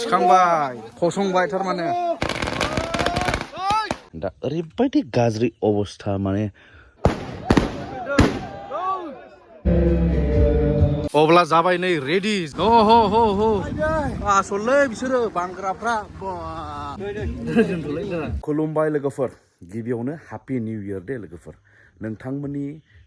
थिखांबाय फसंबाय थारमाने दा ओरैबायदि गाज्रि अबस्था माने अब्ला जाबाय नै रेडि आसललै बिसोरो बांग्राफ्रा खुलुमबाय लोगोफोर गिबियावनो हैप्पी निउ इयार दे लोगोफोर नोंथांमोननि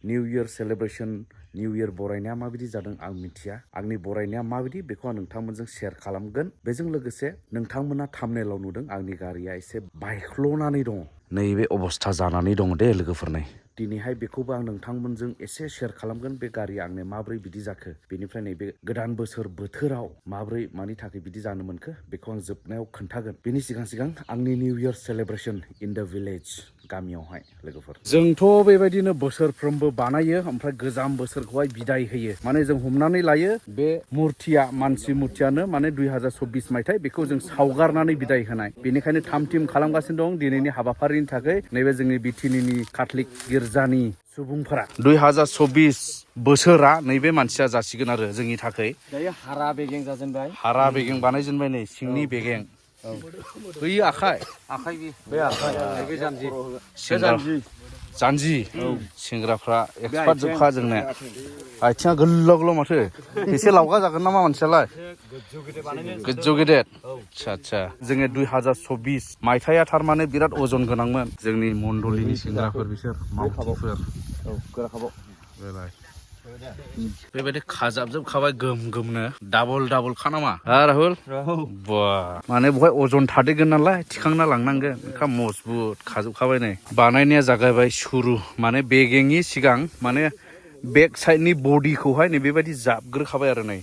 new year celebration new year बरायनाया माबायदि जादों आं मिथिया आंनि बरायनाया माबायदि बेखौ आं नोंथांमोनजों शेयार खालामगोन बेजों लोगोसे नोंथांमोना थाम्बनेलाव नुदों आंनि गारिया एसे बायख्ल'नानै दङ नैबे अबस्था जानानै दङ दे लोगोफोर नै दिनैहाय बेखौबो आं नोंथांमोनजों एसे शेयार खालामगोन बे गारिया आंनो माब्रै बिदि जाखो बेनिफ्राय नैबे गोदान बोसोर बोथोराव माब्रै मानि थाखाय बिदि जानो मोनखो बेखौ आं जोबनायाव खोन्थागोन बेनि सिगां आंनि new year celebration in the village गामियावहाय लोगोफोर जोंथ' बेबायदिनो बोसोरफ्रोमबो बानायो ओमफ्राय गोजाम बोसोरखौहाय बिदाय होयो माने जों हमनानै लायो बे मुर्तिया मानसि मुर्तियानो माने 2024 मायथाइ बेखौ जों सावगारनानै बिदाय होनाय बेनिखायनो थाम थिम खालामगासिनो दं दिनैनि हाबाफारिनि थाखाय नैबे जोंनि बिटिनिनि काथलिक गिर्जानि सुबुंफोरा 2024 बोसोरा नैबे मानसिया जासिगोन आरो जोंनि थाखाय दायो हारा बेगें जाजेनबाय हारा बेगें बानायजेनबाय नै सिंनि बेगें बै आखाइ बे आखाइ बे जानजि सेंग्राफ्रा एक्सपार्ट जोबखा जोंना आथिङा गोलाव गोलाव माथो एसे लावगा जागोन नामा मानसियालाय गोजौ गेदेर आच्छा जोङो 2024 मायथाइया थारमाने बिराद अजन गोनांमोन जोंनि मण्डलिनि सेंग्राफोर बिसोर मावथिफोर बेबायदि खाजाबजोबखाबाय गोम गोमनो डाबल खा नामा राहुल बा माने बहाय अजन थादेरगोन नालाय थिखांना लांनांगोन ओंखाम मजबुत खाजोबखाबाय नै बानायनाया जागायबाय सुरु माने बेगेंनि सिगां माने बेक साइडनि बडिखौहाय नै बेबायदि जाबग्रोखाबाय आरो नै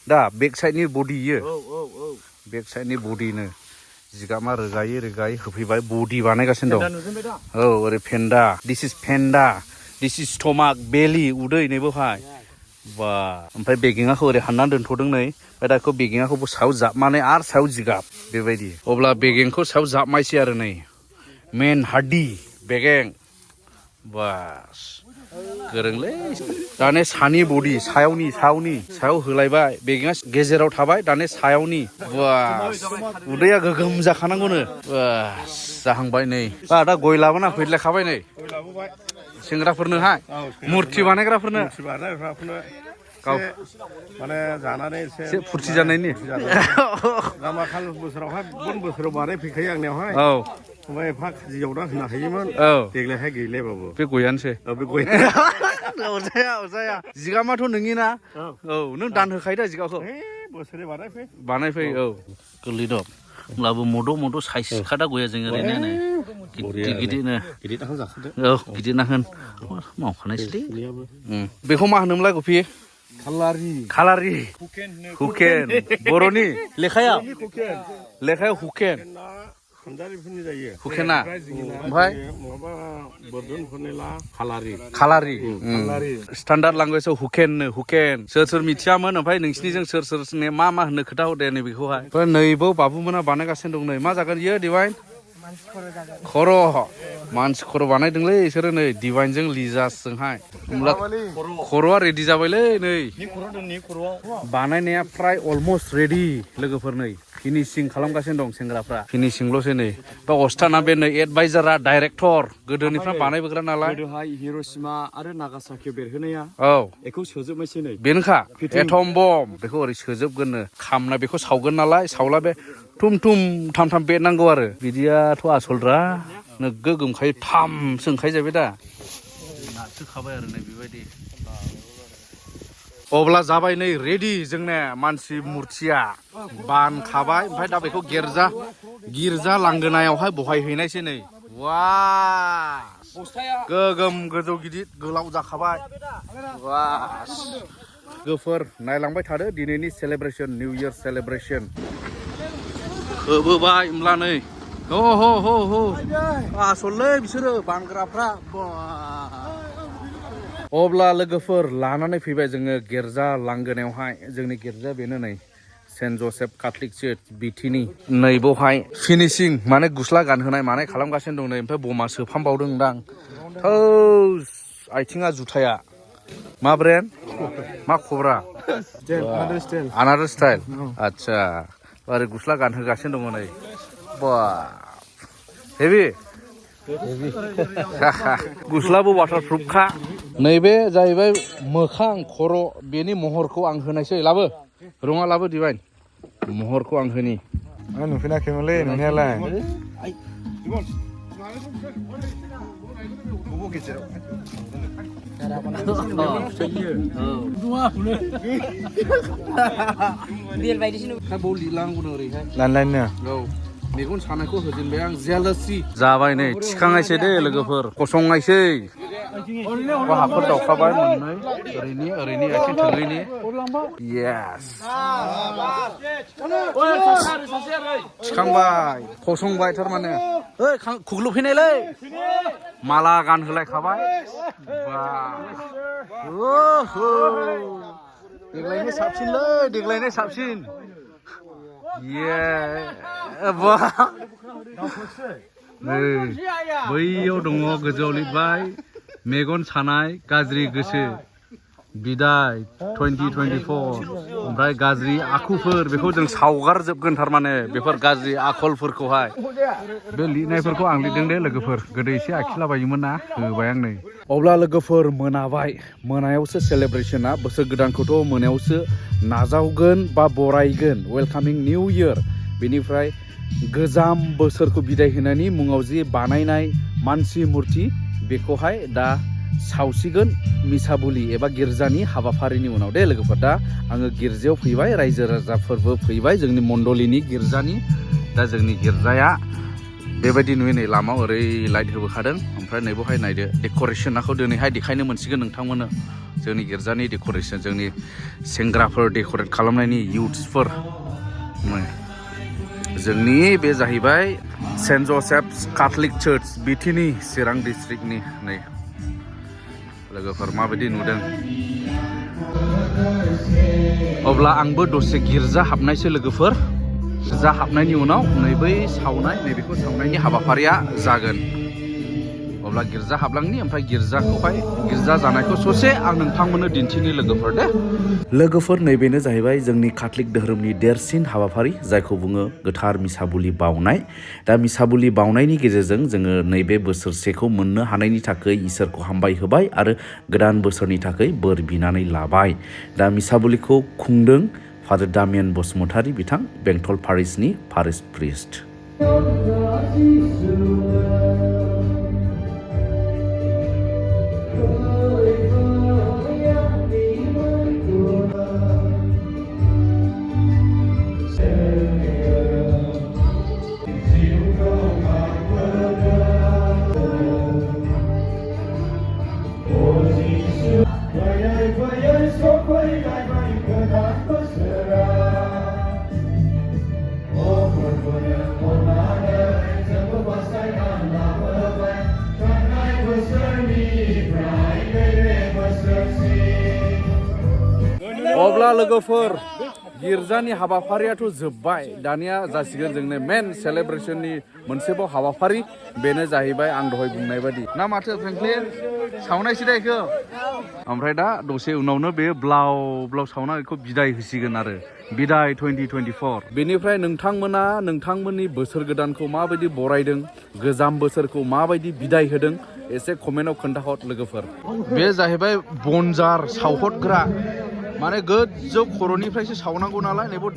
दा बेक साइडनि बडि इयो बेक साइडनि बडिनो जिगामा रोगायै होफैबाय बडि बानायगासिनो दं औ ओरै फेन्दा दिस इज फेन्दा दिस इज स्टमाक बेलि उदै नैबोहाय बा ओमफ्राय बेगेङाखौ ओरै हाननानै दोनथ'दों नै ओमफ्राय दा बेखौ बेगेङाखौबो सायाव जाबनानै आरो सायाव जिगाब बेबायदि अब्ला बेगेंखौ सायाव जाबमायसै आरो नै मेन हार्डि बेगें बास गोरोंलै दाने सानि बडि सायाव होलायबाय बेगेङा गेजेराव थाबाय दाने सायावनि बास उदैया गोगोम जाखानांगौनो बास जाहांबाय नै दा गय लाबोना फैलायखाबाय नै सेंग्राफोरनोहाय मुर्ति बानायग्राफोरनो गाव माने जानानै एसे फुरथि जानायनि दामाखाल बोसोरावहाय बोसोराव बानायफैखायो आंनियावहाय औ ओमफ्राय एफा खाजियाव दा होनो हायोमोन औ देग्लायहाय गैलायबाबो बे गयानोसै बे गय अरजाया जिगामाथ' नोंनि ना औ नों दान होखायो दा जिगाबखौ बोसोरै बानायफै औ गोरलै दं होमब्लाबो मद' साइज खादा गया जों ओरैनो नै गिदिरनो औ गिदिरना होन मावखानायसैलै बेखौ मा होनोमोनलाय गफि खालारि हुकेन बर'नि लेखायाव हुकेन हुकेना ओमफ्राय खालारि स्टान्डार्ड लेंगुवेजाव हुकेन सोर मिथियामोन ओमफ्राय नोंसिनिजों सोर मा होनो खोथा हरदे नै बेखौहाय ओमफ्राय नैबो बाबुमोना बानायगासिनो दं नै मा जागोन इयो डिवाइन मानसि खर' बानायदोंलै इसोरो नै डिवाइनजों लिजासजोंहाय होमब्ला खर'आ रेडि जाबायलै नै बानायनाया फ्राय अलमस्ट रेडि लोगोफोर नै फिनिशिं खालामगासिनो दं सेंग्राफ्रा फिनिशिंल'सै नै बा अस्थाना बे नै एडभाइजारा डाइरेक्टर गोदोनिफ्राय बानायबोग्रा नालाय गोदोहाय हिर'शिमा आरो नागासाकियाव बेरहोनाया औ बेखौ सोजोबनोसै नै बेनोखा एटम बम बेखौ ओरै सोजोबगोननो खामना बेखौ सावगोन नालाय सावला बे थुम थाम बेरनांगौ आरो बिदियाथ' आसलरा नोगो गोमखायो थामसो ओंखायजाबाय दा नारसोखाबाय आरो नै बेबायदि अब्ला जाबाय नै रेडि जोंना मानसि मुर्तिया बानखाबाय ओमफ्राय दा बेखौ गिर्जा लांगोनायावहाय बहायहैनायसै नै वा गोगोम गोजौ गिदिर गोलाव जाखाबाय वास गोफोर नायलांबाय थादो दिनैनि सेलेब्रेसन निउ इयार सेलेब्रेसन होबोबाय होमब्ला नै आसललै बिसोरो बानग्राफ्रा अब्ला लोगोफोर लानानै फैबाय जोङो गिर्जा लांगोनायावहाय जोंनि गिर्जा बेनो नै सेन्ट जसेफ काथलिक चार्च बिटिनि नै बेवहाय फिनिशिं माने गुस्ला गानहोनाय मानाय खालामगासिनो दं नै ओमफ्राय बमा सोफामबावदों दां आथिङा जुथाया मा ब्रेन्ड मा खब्रा another style आदसा ओरै गस्ला गानहोगासिनो दङ नै बा हेभि गस्लाबो वाटारप्रुफ खा नैबे जाहैबाय मोखां खर' बेनि महरखौ आं होनायसै लाबो रङा लाबो डिभाइन महरखौ आं होनि आं नुफेराखैमोनलै नुनायालाय लानलाइननो मेगन सानायखौ होजेनबाय आं जेलासि जाबाय नै थिखांनायसै दे लोगोफोर गसंनायसै हाफोर दावखाबाय मोननै ओरैनि आथिं थोंनैनि येस थिखांबाय फसंबाय थारमाने ओइ खुग्लुबफैनायलै माला गानहोलायखाबाय देग्लायनो साबसिनलै देग्लायनो साबसिन बैयाव दङ गोजौआव लिरबाय मेगन सानाय गाज्रि गोसो बिदाय 2024 ओमफ्राय गाज्रि आखुफोर बेखौ जों सावगारजोबगोन थारमाने बेफोर गाज्रि आखलफोरखौहाय बे लिरनायफोरखौ आं लिरदों दे लोगोफोर गोदो एसे आखिलाबायोमोन ना होबाय आं नै अब्ला लोगोफोर मोनाबाय मोनायावसो सेलेब्रेशना बोसोर गोदानखौथ' मोनायावसो नाजावगोन बा बरायगोन वेलकामिं निउ इयार बेनिफ्राय गोजाम बोसोरखौ बिदाय होनायनि मुङाव जि बानायनाय मानसि मुर्ति बेखौहाय दा सावसिगोन मिसाबुलि एबा गिर्जानि हाबाफारिनि उनाव दे लोगोफोर दा आङो गिर्जायाव फैबाय रायजो राजाफोरबो फैबाय जोंनि मण्डलिनि गिर्जानि दा जोंनि गिर्जाया बेबायदि नुयो नै लामायाव ओरै लाइट होबोखादों ओमफ्राय नैबेवहाय नायदो डेक'रेसनखौ दिनैहाय देखायनो मोनसिगोन नोंथांमोननो जोंनि गिर्जानि डेक'रेसन जोंनि सेंग्राफोर डेक'रेट खालामनायनि इउथ्सफोर जोंनि बे जाहैबाय सेन्ट जसेफ्स कैथलिक चार्च बिटिनि चिरां डिस्ट्रिक्टनि नै लोगोफोर माबायदि नुदों अब्ला आंबो दसे गिर्जा हाबनायसो लोगोफोर गिर्जा हाबनायनि उनाव नै बै सावनाय नैबेखौ सावनायनि हाबाफारिया जागोन अब्ला गिर्जा हाबलांनि ओमफ्राय गिर्जा जानायखौ ससे आं नोंथांमोननो दिन्थिनि लोगोफोर दे लोगोफोर नैबेनो जाहैबाय जोंनि कैथलिक धोरोमनि देरसिन हाबाफारि जायखौ बुङो गोथार मिसाबुलि बावनाय दा मिसाबुलि बावनायनि गेजेरजों जोङो नैबे बोसोरसेखौ मोननो हानायनि थाखाय इसोरखौ हामबाय होबाय आरो गोदान बोसोरनि थाखाय बोर बिनानै लाबाय दा मिसाबुलिखौ खुंदों फादर दामियान बसुमतारी बिथां बेंटल पारिसनि पारिस प्रिस्ट अब्ला लोगोफोर गिर्जानि हाबाफारियाथ' जोब्बाय दानिया जासिगोन जोंनि मेन सेलेब्रेशननि मोनसेबाव हाबाफारि बेनो जाहैबाय आं दहाय बुंनाय बायदि ना माथो फ्रेंकलिन सावनायसो दा इखौ ओमफ्राय दा दसे उनावनो बे ब्लाव ब्लाव सावना बेखौ बिदाय होसिगोन आरो बिदाय 2024 बेनिफ्राय नोंथांमोना नोंथांमोननि बोसोर गोदानखौ माबायदि बरायदों गोजाम बोसोरखौ माबायदि बिदाय होदों एसे कमेन्टआव खोन्थाहर लोगोफोर बे जाहैबाय बनजार सावहदग्रा माने गोजौ खर'निफ्रायसो सावनांगौ नालाय नैबो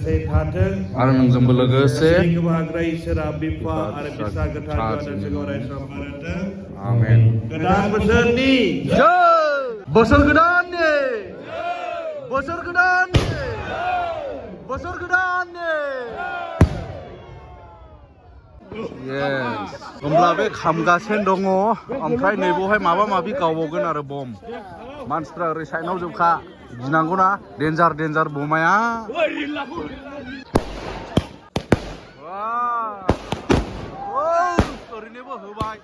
आरो नोंजोंबो लोगोसे आमेन गोदान बोसोरनि बोसोर गोदाननि बोसोर गोदाननि बोसोर गोदाननि होमब्ला बे खामगासिनो दङ ओमफ्राय नैबावहाय माबा माबि गावबावगोन आरो बम मानसिफ्रा ओरै साइडनाव जोबखा गिनांगौना डेन्जार डेन्जार बमाया ओरैनोबो होबाय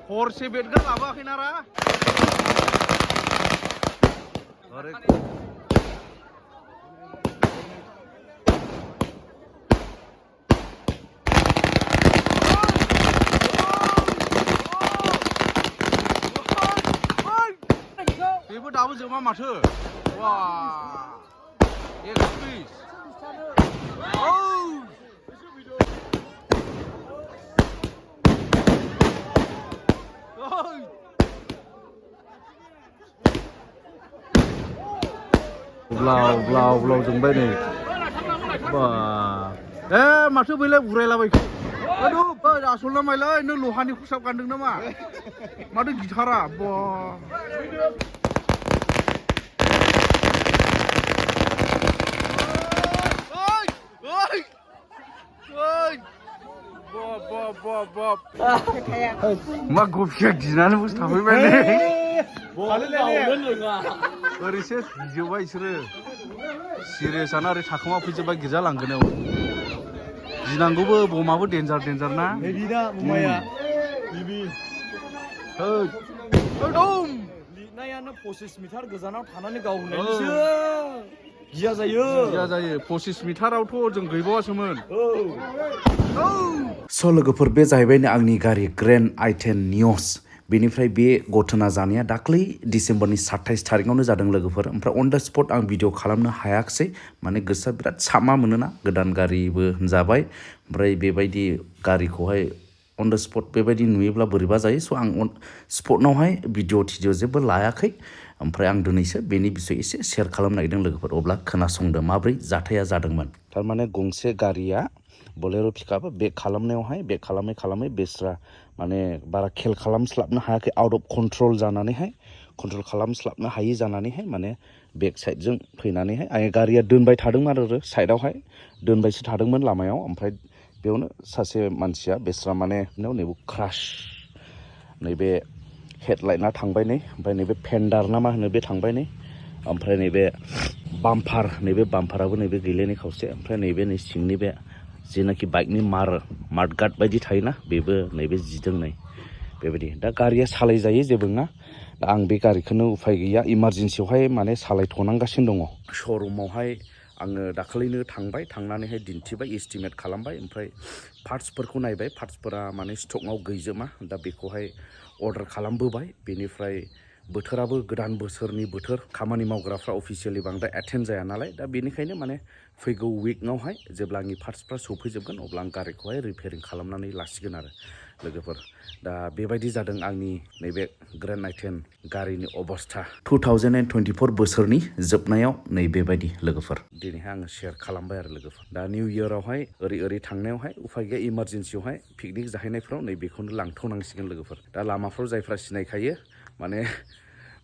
हरसे बेदगा लाबोआखैना रा बेबो दाबो जोबा माथो वा एक्सपिस औ ब्लाव जोंबाय नै बा माथो बैलाय उरायलाबायखो अदु आसल ना माइलाय नों लहानि खसाब गानदों नामा माथो गिटारा बा मा गफिया गिनानै बस थाफैबाय नै ओरैसो गिजोबबाय बिसोरो सिरियासानो ओरै थाखोमा फैजोबबाय गिर्जा लांगोनायाव गिनांगौबो बमाबो डेन्जार ना हेभिना बमाया हेभि लिरनायानो 25 मिटार गोजानाव थानानै गावनायनिसो गिया जायो 25 मिटारावथ' जों गैबावासोमोन स' लोगोफोर बे जाहैबाय आंनि गारि ग्रेन्ड आइटेन नियस बेनिफ्राय बे घटना जानाया दाख्लै डिसेम्बरनि 27 थारिखआवनो जादों लोगोफोर ओमफ्राय अन द स्पट आं भिडिअ खालामनो हायाखिसै माने गोसोआ बिराद सामा मोनोना गोदान गारिबो होनजाबाय ओमफ्राय बेबायदि गारिखौहाय अन द स्पट बेबायदि नुयोब्ला बोरैबा जायो स' आं अन स्पटनावहाय भिडिअ जेबो लायाखै ओमफ्राय आं दिनैसो बेनि बिसय एसे शेयार खालामनो नागिरदों लोगोफोर अब्ला खोनासंदो माब्रै जाथाया जादोंमोन थारमाने गंसे गारिया बोलेर' पिकआपा बेक खालामनायावहाय बेक खालामै बेस्रा माने बारा खेल खालामस्लाबनो हायाखै आउट अफ कन्ट्रल जानानैहाय कन्ट्रल खालामस्लाबनो हायि जानानैहाय माने बेक साइडजों फैनानैहाय आं गारिया दोनबाय थादोंमोन आरो साइडआवहाय दोनबायसो थादोंमोन लामायाव ओमफ्राय बेयावनो सासे मानसिया बेस्रा माने नैबे क्रास नैबे हेडलाइटना थांबाय नै ओमफ्राय नैबे फेन्डार ना मा होनो बे थांबाय नै ओमफ्राय नैबे बाम्पाराबो नैबे गैलायनि खावसे ओमफ्राय नैबे नै सिंनि बे जेनाखि बाइकनि मार्डगार्ड बायदि थायोना बेबो नैबे जिदों नै बेबायदि दा गारिया सालायजायो जेबो नङा दा आं बे गारिखौनो उफाय गैया इमारजेन्सियावहाय माने सालायथ'नांगासिनो दङ शरुमावहाय आङो दाखालिनो थांनानैहाय दिन्थिबाय एस्टिमेट खालामबाय ओमफ्राय पार्ट्सफोरखौ नायबाय पार्ट्सफोरा माने स्टकआव गैजोमा दा बेखौहाय अर्डार खालामबोबाय बेनिफ्राय बोथोराबो गोदान बोसोरनि बोथोर खामानि मावग्राफ्रा अफिसियेलि बांद्राय एटेन्ड जाया नालाय दा बेनिखायनो माने फैगौ उइकआवहाय जेब्ला आंनि पार्ट्सफ्रा सफैजोबगोन अब्ला आं गारिखौहाय रिपेयारिं खालामनानै लासिगोन आरो लोगोफोर दा बेबायदि जादों आंनि नैबे ग्रेन्ड आइटेन गारिनि अबस्था 2024 बोसोरनि जोबनायाव नै बेबायदि लोगोफोर दिनैहाय आङो शेयार खालामबाय आरो लोगोफोर दा निउ इयारावहाय ओरै थांनायावहाय उफाय गैया इमारजेन्सियावहाय पिकनिक जाहैनायफ्राव नै बेखौनो लांथ'नांसिगोन लोगोफोर दा लामाफ्राव जायफ्रा सिनायखायो माने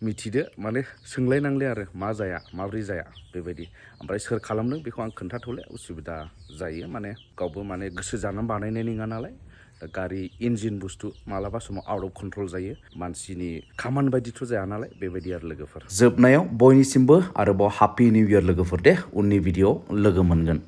मिथिदो माने सोंलायनांले आरो मा जाया माब्रै जाया बेबायदि ओमफ्राय सोर खालामदों बेखौ आं खोन्थाथ'ले उसुबिदा जायो माने गावबो माने गोसो जानानै बानायनाय नङा नालाय दा गारि इन्जिन बुस्थु मालाबा समाव आउट अफ कन्ट्रल जायो मानसिनि खामानि बायदिथ' जाया नालाय बेबायदि आरो लोगोफोर जोबनायाव बयनिसिमबो आरोबाव हाप्पि निउ इयार लोगोफोर दे उननि भिडिअ लोगो मोनगोन